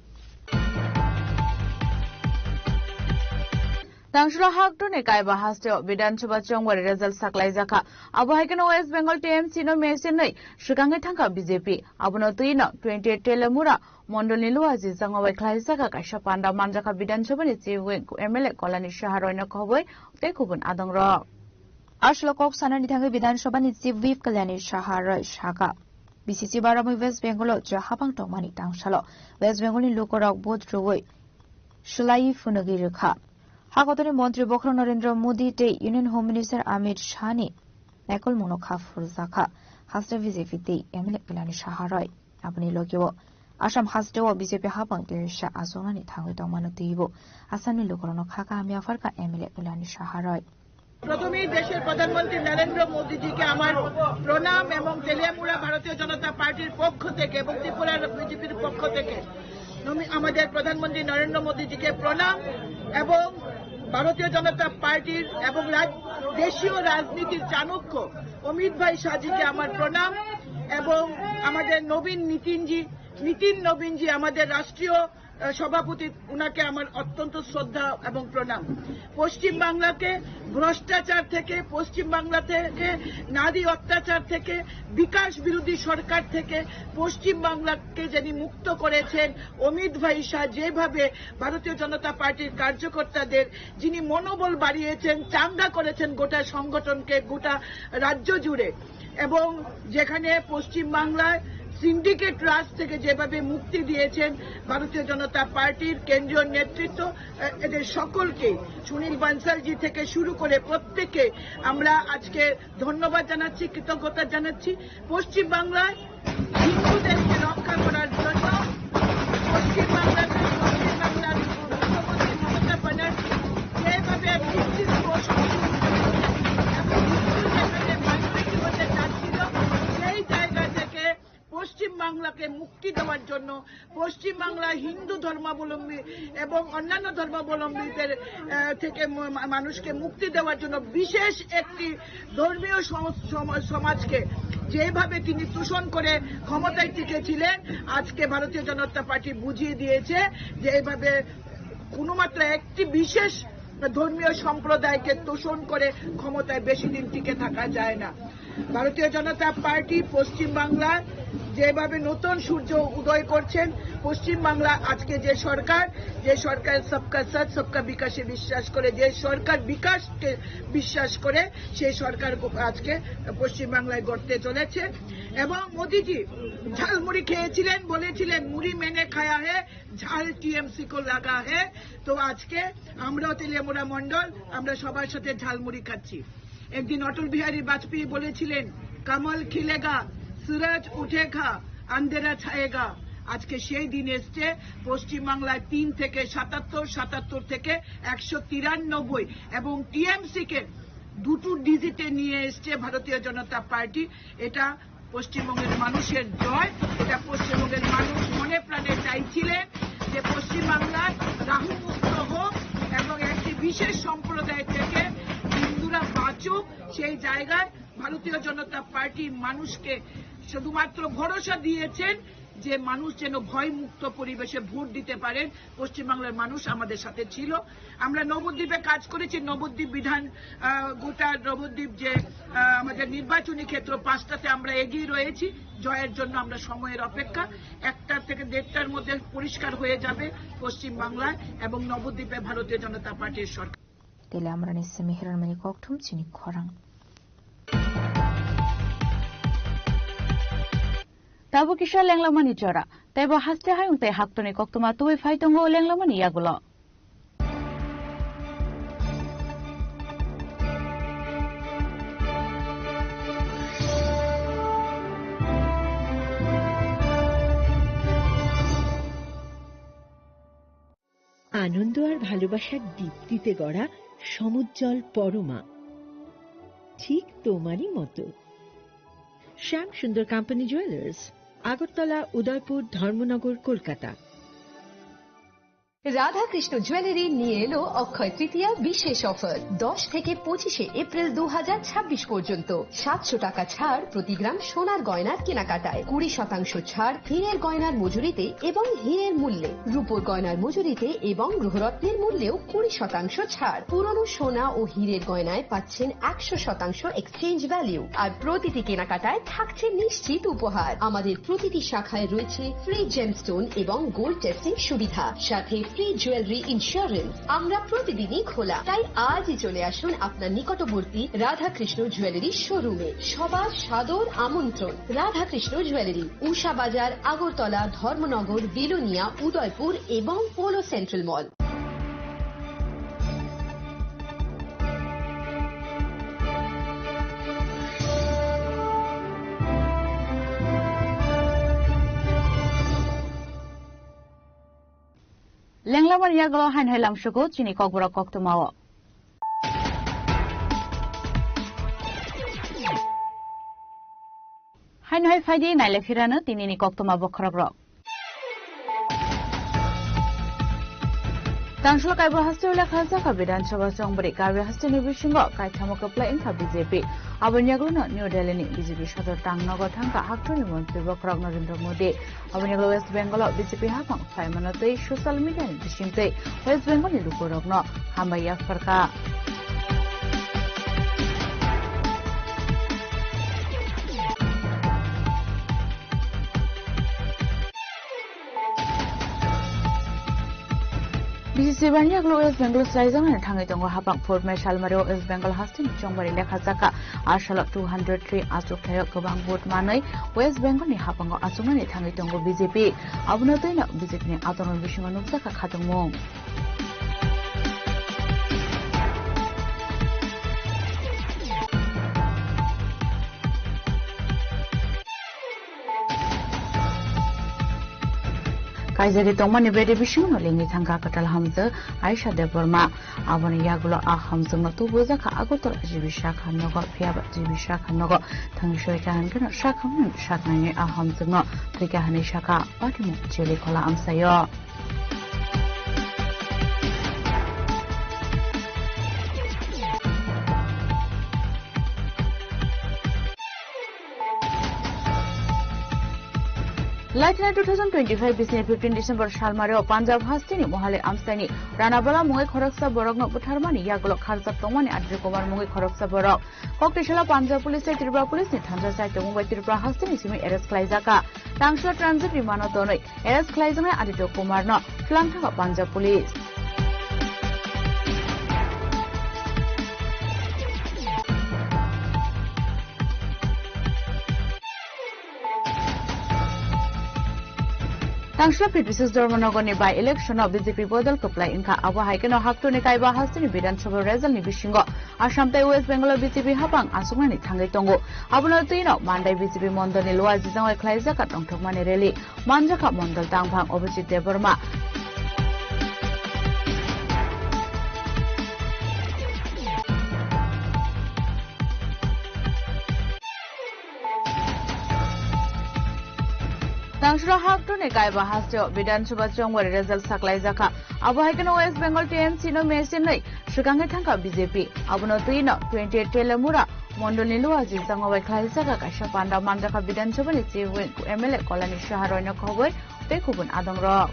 Tangshilo haktoni kaiba hasteo Bidhan Sabha chongwari result saklaijakha. Abo hai kheno West Bengal T M C no mesenwi swkangwi thangkha B J P. Abono twino twenty eight Telemura mondolni Luaji jango bai khlaijak kaisa panda manjakha Bidhan Sabha ni Chief Whip M L A Kalyani Saha Roy no khobwi tei kubun adongrok. Aswk kok sanani thangwi Bidhan Sabha ni Chief Whip Kalyani Saha Roy sakha, B C C baramwi West Bengal o je habang tongmani tangsalo West Bengal ni lukurok vote rwui swlaiwi phunugwi rwkha. Hakotorni montri bokhorok Narendra Modi tei Union Home Minister Amit Shah ni naikolmungno kha phurjakha, hasteo B J P tei M L A Kalyani Saha Roy. Aboni logio Assam hasteo B J P habang tirisa achuknani thangwi tongmano twibo Assamni lukurokno kha kaham yapharkha M L A Kalyani Saha Roy. প্রথমেই দেশের প্রধানমন্ত্রী নরেন্দ্র মোদীজিকে আমার প্রণাম এবং তেলিয়ামুড়া ভারতীয় জনতা পার্টির পক্ষ থেকে এবং ত্রিপুরার বিজেপির পক্ষ থেকে নমি-, আমাদের প্রধানমন্ত্রী নরেন্দ্র মোদীজিকে প্রণাম এবং ভারতীয় জনতা পার্টির এবং রাজ-, দেশীয় রাজনীতির চাণক্য অমিত ভাই শাহজিকে আমার প্রণাম এবং আমাদের নবীন নীতিনজি, নীতিন নবীনজি, আমাদের রাষ্ট্রীয়, আহ, সভাপতি, ওনাকে আমার অত্যন্ত শ্রদ্ধা এবং প্রণাম। পশ্চিম বাংলাকে ভ্রষ্টাচার থেকে, পশ্চিম বাংলা থেকে নারী অত্যাচার থেকে, বিকাশ বিরোধী সরকার থেকে পশ্চিম বাংলাকে যিনি মুক্ত করেছেন, অমিত ভাই শাহ যেভাবে ভারতীয় জনতা পার্টির কার্যকর্তাদের যিনি মনোবল বাড়িয়েছেন, চাঙ্গা করেছেন গোটা সংগঠনকে, গোটা রাজ্য জুড়ে, এবং যেখানে পশ্চিমবাংলায় সিন্ডিকেট রাজ থেকে যেভাবে মুক্তি দিয়েছেন ভারতীয় জনতা পার্টির কেন্দ্রীয় নেতৃত্ব, এ-, এদের সকলকে, সুনীল বানসালজি থেকে শুরু করে প্রত্যেককে আমরা আজকে ধন্যবাদ জানাচ্ছি, কৃতজ্ঞতা জানাচ্ছি। পশ্চিমবাংলায় হিন্দুদেরকে রক্ষা করার জন্য পশ্চিমবাংলাতে, পশ্চিমবাংলার মুখ্যমন্ত্রী মমতা ব্যানার্জি যেভাবে মুসলিম এবং হিন্দু যেখানে মাইনরিটি হতে চাচ্ছিল, সেই জায়গা থেকে পশ্চিমবাংলাকে মুক্তি দেওয়ার জন্য, পশ্চিমবাংলা হিন্দু ধর্মাবলম্বী এবং অন্যান্য ধর্মাবলম্বীদের, আহ, থেকে ম-, মা-, মানুষকে মুক্তি দেওয়ার জন্য বিশেষ একটি ধর্মীয় সম-, সম-, সমাজকে যেভাবে তিনি তোষণ করে ক্ষমতায় টিকেছিলেন, আজকে ভারতীয় জনতা পার্টি বুঝিয়ে দিয়েছে যে এইভাবে শুধুমাত্র একটি বিশেষ ধর্মীয় সম্প্রদায়কে তোষণ করে ক্ষমতায় বেশি দিন টিকে থাকা যায় না। ভারতীয় জনতা পার্টি পশ্চিমবাংলায় যেভাবে নতুন সূর্য উদয় করছেন, পশ্চিমবাংলা আজকে যে সরকার, যে সরকার সবকা সাথ সবকা বিকাশে বিশ্বাস করে, যে সরকার বিকাশকে বিশ্বাস করে, সেই সরকার গো-, আজকে পশ্চিমবাংলায় গড়তে চলেছে। এবং মোদিজি ঝালমুড়ি খেয়েছিলেন, বলেছিলেন, "মুড়ি মেনে খায়া হে, ঝাল টিএমসি কো লাগা হে।" তো আজকে আমরাও তেলিয়ামুড়া মণ্ডল, আমরা সবার সাথে ঝালমুড়ি খাচ্ছি। একদিন অটল বিহারী বাজপেয়ী বলেছিলেন, "কমল খিলেগা, সুরজ উঠেগা, আন্ধেরা ছায়েগা, আজকে সেই দিন এসছে, পশ্চিমবাংলায় তিন থেকে সাতাত্তর, সাতাত্তর থেকে একশো তিরানব্বই, এবং টিএমসি কে দুটো ডিজিটে নিয়ে এসছে ভারতীয় জনতা পার্টি। এটা পশ্চিমবঙ্গের মানুষের জয়। এটা পশ্চিমবঙ্গের মানুষ মনে প্রাণে চাইছিলেন যে পশ্চিমবাংলার রাহুমুক্ত হোক এবং একটি বিশেষ সম্প্রদায় থেকে হিন্দুরা বাঁচুক। সেই জায়গায় ভারতীয় জনতা পার্টি মানুষকে শুধুমাত্র ভরসা দিয়েছেন যে মানুষ যেন ভয়মুক্ত পরিবেশে ভোট দিতে পারেন। পশ্চিমবাংলার মানুষ আমাদের সাথে ছিল। আমরা নবদ্বীপে কাজ করেছি। নবদ্বীপ বিধান, আহ, গোটা নবদ্বীপ যে, আহ, আমাদের নির্বাচনী ক্ষেত্র পাঁচটাতে আমরা এগিয়ে রয়েছি। জয়ের জন্য আমরা সময়ের অপেক্ষা। একটা থেকে দেড়টার মধ্যে পরিষ্কার হয়ে যাবে পশ্চিমবাংলায় এবং নবদ্বীপে ভারতীয় জনতা পার্টির সরকার। Tele amrani simi hiranmani kokthum chini khorang. Tabuk kisa lenglamani jora. Teibo haste hayung tei haktorni koktwma tubui phai tongo lenglamani yagulo. আনন্দ আর ভালোবাসার দীপ্তিতে গড়া সমুজ্জ্বল পরমা, ঠিক তোমারই মতো। শ্যাম সুন্দর কোম্পানি জুয়েলার্স, আগরতলা, উদয়পুর, ধর্মনগর, কলকাতা। রাধাকৃষ্ণ জুয়েলারি নিয়ে এলো অক্ষয় তৃতীয়া বিশেষ অফার। দশ থেকে পঁচিশে এপ্রিল দু হাজার ছাব্বিশ পর্যন্ত সাতশো টাকা ছাড় প্রতি গ্রাম সোনার গয়নার কেনাকাটায়, কুড়ি শতাংশ ছাড় হীরের গয়নার মজুরিতে এবং হীরের মূল্যে, রূপোর গয়নার মজুরিতে এবং গ্রহরত্নের মূল্যেও কুড়ি শতাংশ ছাড়। পুরনো সোনা ও হীরের গয়নায় পাচ্ছেন একশো শতাংশ এক্সচেঞ্জ ভ্যালু, আর প্রতিটি কেনাকাটায় থাকছে নিশ্চিত উপহার। আমাদের প্রতিটি শাখায় রয়েছে ফ্রি জেমস্টোন এবং গোল্ড টেস্টিং সুবিধা, সাথে ফ্রি জুয়েলারি ইন্স্যুরেন্স। আমরা প্রতিদিনই খোলা, তাই আজই চলে আসুন আপনার নিকটবর্তী রাধাকৃষ্ণ জুয়েলারি শোরুমে। সবার সাদর আমন্ত্রণ। রাধাকৃষ্ণ জুয়েলারি, উষা বাজার, আগরতলা, ধর্মনগর, বিলোনিয়া, উদয়পুর এবং polo central mall. Lenglamani yagulo haino hai lamsugo chini kokborok koktwmao. Haino hai phaidi naile phirano tinini koktwma bokhorokrok. Tangshol kaibo haste ule khajak Bidhan Sabha chongbari Karbi hasteni bisingo kaithamo kwplai wngkha B J P. Aboni yagulo no New Delhi ni B J P sodor tang nogo thangkha haktorni montri bokhorok Narendra Modi. Aboni yagulo West Bengal o B J P hapang phaimano tei social media ni bisingtwi West Bengal ni lukurokno hambai yapharkha. B C C bani yagulo West Bengal o swlaijaknani thangwi tongo. Hapang four May salmari o West Bengal hasteni chongbari lekha jakha. A salo two hundred three achukthai o kwbang vote manwi West Bengal ni hapango achuknani thangwi tongo B J P. Abono twino B J P ni atorni bisingo nukjakha khatungmung. Kaijagwi tongmani bede bisingo lengwi thangkha kwtal hamjwk Aisha Debbarma. Aboni yagulo a hamjwkno tubujakha Agartala G B sakha nogo, phiyaba G B sakha nogo thangwi soika hwnkhe no sakhamung saknaini a hamjwkno thwikha hwnwi sakha patimung Cheli khola amsaio. Laithana two thousand twenty-five bisini fifteen December salmari o Punjab hasteni Mohali amsaini Ranabala mungwi khoroksa borokno butharmani yagulo kharjak tongmani Adri Kumar mungwi khoroksa borok. Koktisalo Punjab Police tei Tripura Police ni thansa saichomung bai Tripura hasteni simi arrest khlaijak kha. Tangsla transit rimano tonwi arrest khlaijaknai Aditya Kumar no tlang thango Punjab Police. Tangshla P P C Dharmanagarni by-election-o B J P bodol kwplai wngkha. Abo hai kheno haktorni kaiba hasteni Bidhan Sabha result-ni bisingo Assam tei West Bengal-o B J P hapang achuknani thangwi tongo. Abono twino Mandai B J P mondolni Luwa Jijangwai khlaijak tongthokmani rally. Manjakha mondol tangphang Abhijit Debbarma. Tangshla haktorni kaiba hasteo Bidhan Sabha chongwari result saklaijakha. Abo hai kheno West Bengal T M C no mechinwi swkangwi thangkha B J P. Abono twino twenty-eight Telamura mondolni Luwa Jijangwai khlaijak kaisa panda manjakha Bidhan Sabhani Chief Whip M L A Kalani Saha Royno khobwi tei kubun adongrok.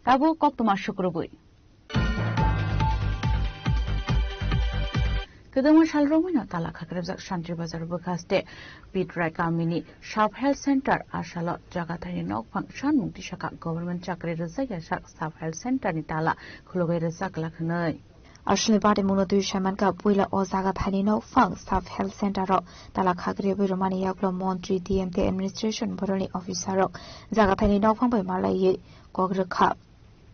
Tabuk koktwma sukrubwi. Kwbangma sal romwino tala khakrepjak Santri Bazar bwkhaste Pitrai kamini Sub Health Center asalo jaga thaini nokphang sanmung tisakha government chakri rwjakya sak Sub Health Center ni tala khulugwi rwjak glak hwnwi. Aswlni batimungno twi saimankha, puila o jaga thaini nokphang Sub Health Center o tala khakrepwi rwmani yagulo montri, D M tei administration borokni officer rok jaga thaini nokphang bai malaiwi kok rwkha.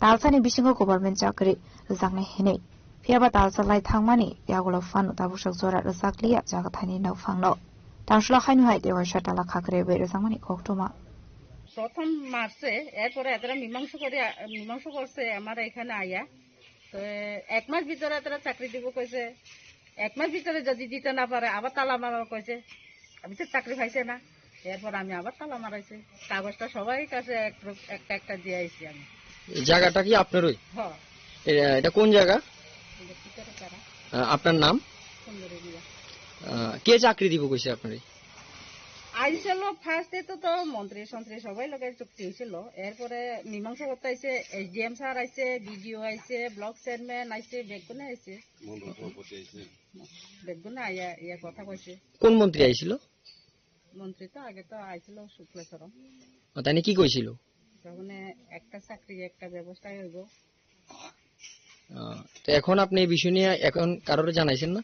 Talsani bisingo government chakri rwjaknai hinwi. Phiyaba talsa lai thangmani yagulo phano tabuksak jora rwjakliya jaga thaini nokphangno. Tangshla haino hai tei waisa tala khakrepwi rwjakmani koktwma. প্রথম মারছে, এরপরে এরা মীমাংসা করে, মীমাংসা করছে আমার এখানে আয়া। তো এক মাস ভিতরে এরা চাকরি দিব কইছে, এক মাস ভিতরে যদি দিতে না পারে আবার তালা মারা কইছে। আমি তো চাকরি পাইছে না, এরপর আমি আবার তালা মারাইছি। কাগজটা সবাই কাছে এক রক-, একটা একটা দিয়ে আইছি আমি। এই জায়গাটা কি আপনারই? হ। এ-, এটা কোন জায়গা? এটা ভিতরে তারা। আহ, আপনার নাম? সুন্দরী মিয়া। আহ, কে চাকরি দিব কইছে আপনারে? আইছিল ফার্স্টে তো, তো মন্ত্রী সন্ত্রী সবাই লগে চুক্তি হয়েছিল। এরপরে মীমাংসা করতে আইছে, এসডিএম স্যার আইছে, বিডিও আইছে, ব্লক চেয়ারম্যান আইছে, বেগুনে আইছে। মন্ত্রী সভাপতি আইছে। বেগুনে আইয়া, ইয়া কথা কইছে। কোন মন্ত্রী আইছিল? মন্ত্রী তো আগে তো আইছিল শুক্লেশ্বরম। ও, তাই নিয়ে কি কইছিল? তখন একটা চাকরি, একটা ব্যবস্থা হইব। আহ, তো এখন আপনি এই বিষয় নিয়ে এখন কারোর জানাইছেন না?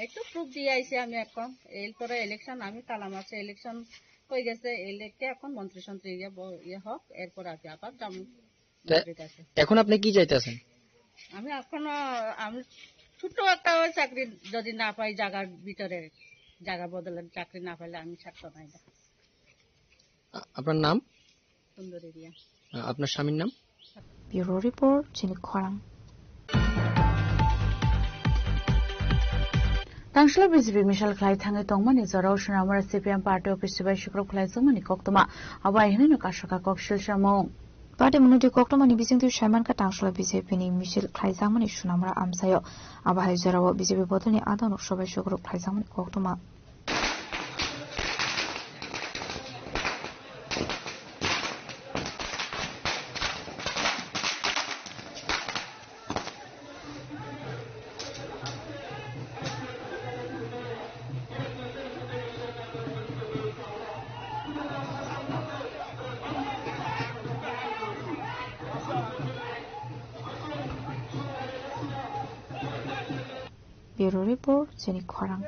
এই তো প্রুফ দিয়ে আইছি আমি এখন। এরপরে ইলেকশন, আমি তালা মারছে, ইলেকশন হয়ে গেছে, এই লেখে এখন মন্ত্রী সন্ত্রী ইয়ে ব-, ইয়ে হোক, এরপর আর কি আবার যাবো তা মন্ত্রীর কাছে। এখন আপনি কি চাইতেছেন? আমি এখনো, আমি ছোট্ট একটা ওই চাকরি যদি না পাই জায়গার ভিতরে, জায়গা বদলের চাকরি না পাইলে আমি ছাড়তো নাই। আ-, আপনার নাম? সুন্দরী রিয়া। আ-, আপনার স্বামীর নাম? Bureau report, Chini Khorang. Tangshla B J P mishal khlai thangwi tongmani jorao Sonamura C P M party office bai sukrok khlai jokmani koktwma. Abo hai hwnwi no kasaka kok silsamung. Party munoti koktwmani bisingtwi saimankha Tangshla B J P ni misil khlai jakmani Sonamura amchaio. Abo hai jorao B J P bodolni adongrok sobai sukrok khlai jakmani koktwma. Bureau report, Chini Khorang.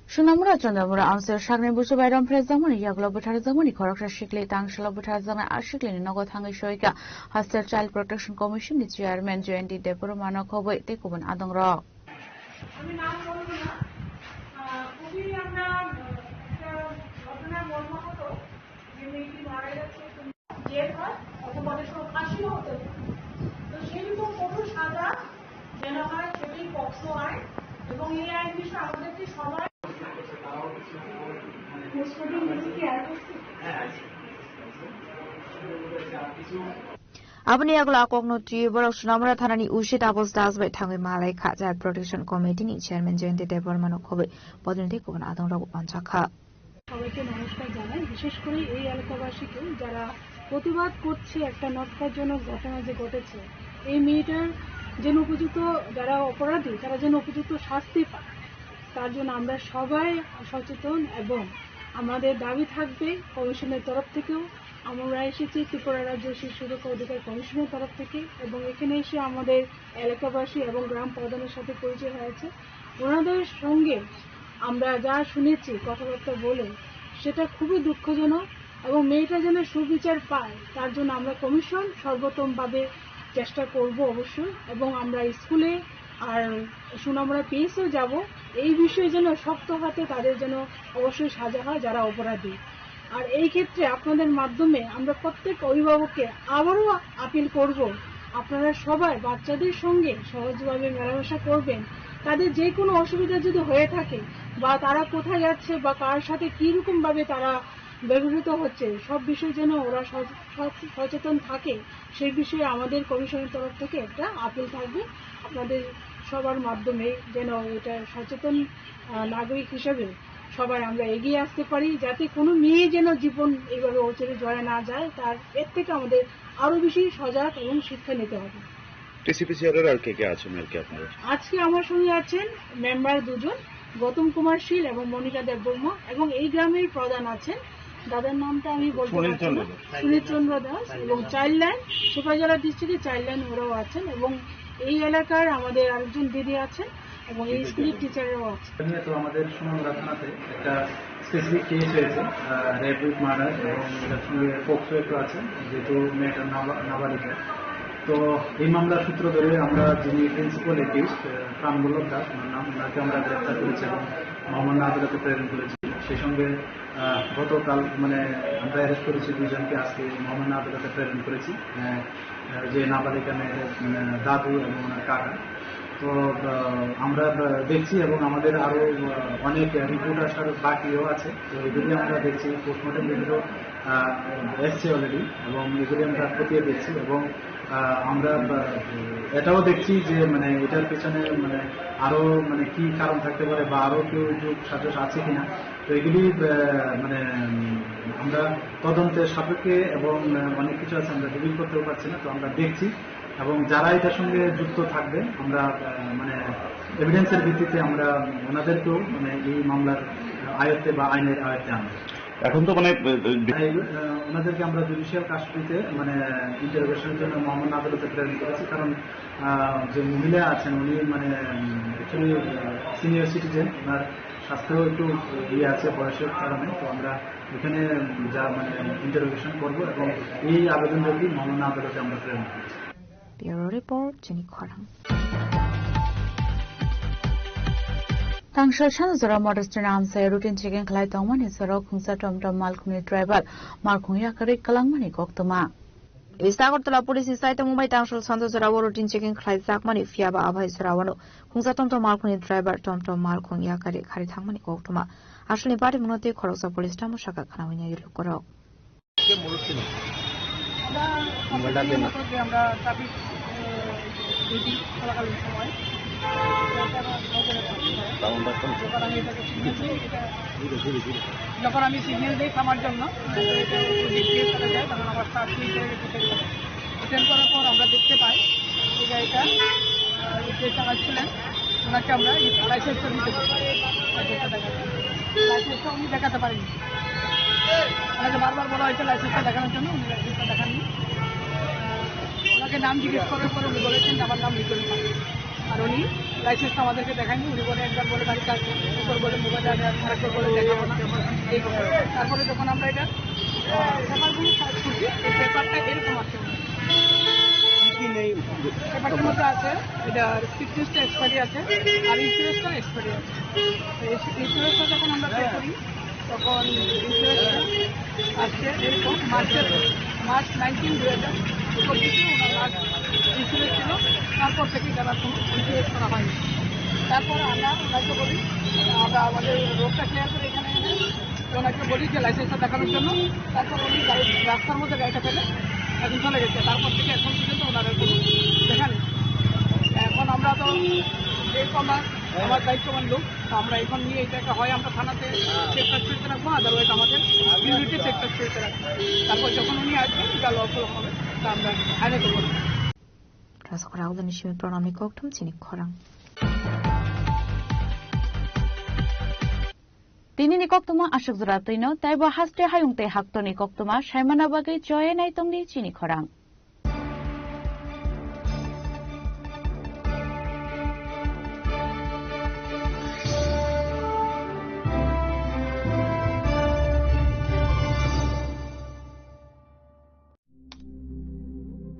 Sonamura Chandramura amchaio sakni busu bai rom phrajak mani yagulo bwtharjak mani khoroksa sikli Tangshla bwtharjaknai a siklini nogo thangwi soika Hostel Child Protection Commission ni chairman Jayanti Debbarma no khobwi tei kubun adongrok. আমি নাম বলবো না। আহ, খুবই আমরা, আহ, একটা ঘটনা মর্মাহত যে মেয়েটি মারা গেছে। জেল হয় অথবা অনেক সময় ফাঁসিও হতে পারে। তো সেই রকম কঠোর সাজা যেন হয় সেটাই পক্সো আইন, এবং এই আইন বিষয়ে আমাদেরকে সবাই পোস্টমর্টম রিপোর্ট কি আর করছে? Aboni yagulo a kokno twiwi borok Sonamura thanani O C Taposh Das bai thangwi malai kha, Child Protection Committee ni chairman Jayanti Debbarma no khobwi bodolni tei kubun adongrokbo manjakha. সবাইকে নমস্কার জানাই, বিশেষ করে এই এলাকাবাসীকে যারা প্রতিবাদ করছে একটা ন্যক্কারজনক ঘটনা যে ঘটেছে। এই মেয়েটার যেন উপযুক্ত, যারা অপরাধী তারা যেন উপযুক্ত শাস্তি পায়, তার জন্য আমরা সবাই সচেতন এবং আমাদের দাবি থাকবে কমিশনের তরফ থেকেও আমরা এসেছি ত্রিপুরা রাজ্য শিশু সুরক্ষা অধিকার কমিশনের তরফ থেকে এবং এখানে এসে আমাদের এলাকাবাসী এবং গ্রাম প্রধানের সাথে পরিচয় হয়েছে। ওনাদের সঙ্গে আমরা যা শুনেছি কথাবার্তা বলে, সেটা খুবই দুঃখজনক এবং মেয়েটা যেন সুবিচার পায়, তার জন্য আমরা কমিশন সর্বোত্তমভাবে চেষ্টা করব অবশ্যই। এবং আমরা স্কুলে আর সুনামুরা পিএসও যাব, এই বিষয়ে যেন শক্ত হাতে তাদের যেন অবশ্যই সাজা হয় যারা অপরাধী। আর এই ক্ষেত্রে আপনাদের মাধ্যমে আমরা প্রত্যেক অভিভাবককে আবারও আপিল করব, আপনারা সবাই বাচ্চাদের সঙ্গে সহজভাবে মেলামেশা করবেন। তাদের যে কোনো অসুবিধা যদি হয়ে থাকে বা তারা কোথায় যাচ্ছে বা কার সাথে কীরকমভাবে তারা ব্যবহৃত হচ্ছে, সব বিষয়ে যেন ওরা সচ-, সচ-, সচেতন থাকে, সেই বিষয়ে আমাদের কমিশনের তরফ থেকে একটা আপিল থাকবে আপনাদের সবার মাধ্যমে, যেন এটা সচেতন, আহ, নাগরিক হিসেবে সবাই আমরা এগিয়ে আসতে পারি, যাতে কোনো মেয়ে যেন জীবন এইভাবে অচিরে জড়ে না যায়, তার এর থেকে আমাদের আরো বেশি সজাগ এবং শিক্ষা নিতে হবে। টিসিপিসিআর এর আর কে কে আছেন আর কি আপনারা? আজকে আমার সঙ্গে আছেন মেম্বার দুজন, গৌতম কুমার শীল এবং মনিকা দেববর্মা, এবং এই গ্রামের প্রধান আছেন, দাদার নামটা আমি বলতে সুনীল পারছি চন্দ্র না, দাস। সুনীল চন্দ্র দাস, এবং চাইল্ড লাইন, সিপাহীজলা ডিস্ট্রিক্টে চাইল্ড লাইন ওরাও আছেন, এবং এই এলাকার আমাদের আরেকজন দিদি আছেন, এবং এই স্কুলের টিচাররাও আছেন। নিয়ে তো আমাদের সুনামুরা থানাতে একটা স্পেসিফিক কেস হয়েছে, আহ, রেপ উইথ মার্ডার, এবং এটার সঙ্গে পোক্সো একটু আছে, যেহেতু মেয়েটা নাবা-, নাবালিকা। তো এই মামলার সূত্র ধরে আমরা যিনি প্রিন্সিপাল একিউজড, আহ, প্রাণবল্লভ দাস ওনার নাম, ওনাকে আমরা গ্রেপ্তার করেছি এবং মহামান্য আদালতে প্রেরণ করেছি। সেই সঙ্গে, আহ, গতকাল মানে আমরা অ্যারেস্ট করেছি দুইজনকে, আজকে মহামান্য আদালতে প্রেরণ করেছি। আহ, আহ, যে নাবালিকা মেয়েদের, মানে, দাদু এবং ওনার কাকা। তো, আহ, আমরা, আহ, দেখছি এবং আমাদের আরো, আহ, অনেক রিপোর্ট আসার বাকিও আছে। তো এগুলি আমরা দেখছি, পোস্টমর্টম রিপোর্টও, আহ, এসছে অলরেডি এবং এগুলি আমরা খতিয়ে দেখছি এবং, আহ, আমরা, আহ, এটাও দেখছি যে, মানে, এটার পেছনে, মানে, আরো, মানে, কি কারণ থাকতে পারে বা আরো কেউ যোগ সাজস আছে কিনা। তো এগুলি, আহ, মানে, উম, আমরা তদন্তের সাপেক্ষে এবং, আহ, অনেক কিছু আছে আমরা রিভিল করতেও পারছি না, তো আমরা দেখছি। এবং যারা এটার সঙ্গে যুক্ত থাকবে, আমরা, আহ, মানে, এভিডেন্সের ভিত্তিতে আমরা ওনাদেরকেও, মানে, এই মামলার আয়ত্তে বা আইনের আয়ত্তে আনবো। এখন তো, মানে, আহ, আহ, এই, আহ, ওনাদেরকে আমরা জুডিশিয়াল কাস্টডিতে, মানে, ইন্টারোগেশনের জন্য মহামান্য আদালতে প্রেরণ করেছি, কারণ, আহ, যে মহিলা আছেন উনি, মানে, উম, অ্যাকচুয়ালি, আহ, সিনিয়র সিটিজেন, ওনার স্বাস্থ্য একটু ইয়ে আছে বয়সের কারণে, তো আমরা এখানে যা, মানে, ইন্টারোগেশন করবো এবং এই আবেদনটি মহামান্য আদালতে আমরা প্রেরণ করছি। Bureau report, Chini Khorang. Tangshal Sanjora Motor Stand amsai routine checking khlai tongmani sorok khungsa tomtom malkhungni driver malkhung yakarwi kwlangmani koktwma. East Agartala Police ni side tongmung bai Tangshal Sanjora o routine checking khlai jakmani, phiya ba abai jora wano khungsa tomtom malkhungni driver tomtom malkhung yakarwi khari thangmani koktwma. Aswlni bari mwnotwi khoroksa police tamo saka khnaui nai rwkorok. আমরা মোবাইলটা দেন না। আমরা ট্রাফিক, আহ, ডিউটি চলাকালীন সময়। সাউন্ডটা কম করো। যখন আমি এটাকে সিগন্যাল দিই, এটা, ধীরে, ধীরে, ধীরে। যখন আমি সিগন্যাল দিই থামার জন্য, তো এটা অপোজিট দিয়ে চলে যায়, তখন আবার স্টার্ট দিয়ে ডিটেন করে। ডিটেন করার পর আমরা দেখতে পাই এই গাড়িটা, আহ, যে চালাচ্ছিলেন, ওনাকে আমরা এই লাইসেন্সটা দিতে বলি। লাইসেন্সটা দেখাতে, লাইসেন্সটা উনি দেখাতে পারেননি। ওনাকে বারবার বলা হয়েছে লাইসেন্সটা দেখানোর জন্য, উনি লাইসেন্সটা দেখাননি। ওনাকে নাম জিজ্ঞেস করার পর উনি বলেছেন যে, "আমার নাম লিটন পাল।" আর উনি লাইসেন্সটা আমাদেরকে দেখাননি। উনি বলে, "একবার বলে বাড়িতে আসবেন, একবার বলে মোবাইল আনবেন, আরেকবার বলে দেখাবো না।" এই কথা। তারপরে যখন আমরা এটা, আহ, পেপারগুলো সার্চ করছি, এই পেপারটা এরকম আছে। কি কি নেই? পেপারটার মধ্যে আছে, এটা ফিটনেসটা এক্সপায়ারি আছে, আর ইন্স্যুরেন্সটা এক্সপায়ারি আছে। তো এই ইন্স্যুরেন্সটা যখন আমরা পে করি, তখন ইন্স্যুরেন্সটা আসছে এরকম মার্চের, মার্চ নাইনটিন দুই হাজার পঁচিশে ওনার লাস্ট ইন্স্যুরেন্স ছিল, তারপর থেকে তারা কোনো ইন্স্যুরেন্স করা হয়নি। তারপর আমরা ওনাকে বলি, আমরা আমাদের রোডটা ক্লিয়ার করে এখানে এনে ওনাকে বলি যে লাইসেন্সটা দেখানোর জন্য, তারপর উনি গাড়ি রাস্তার মধ্যে গাড়িটা ফেলে এখন চলে গেছে। তারপর থেকে এখন পর্যন্ত ওনার আর কোনো দেখা নেই। এখন আমরা তো যেহেতু আমরা আমার দায়িত্ববান লোক, তো আমরা এখন নিয়ে এটাকে হয় আমরা থানাতে চেক কাস্টডিতে রাখবো, আদারওয়াইজ আমাদের ইউনিটে চেক কাস্টডিতে রাখবো। তারপর যখন উনি আসবেন, যা লফল হবে, তা আমরা আইনে করবো। Rasakhara Aulani Simi Pranamni Kokthum Chini Khorang. Tini ni koktwma aswk jora twino, taibo haste hayung tei haktorni koktwma saimana bagwi choye naitongdi chini khorang.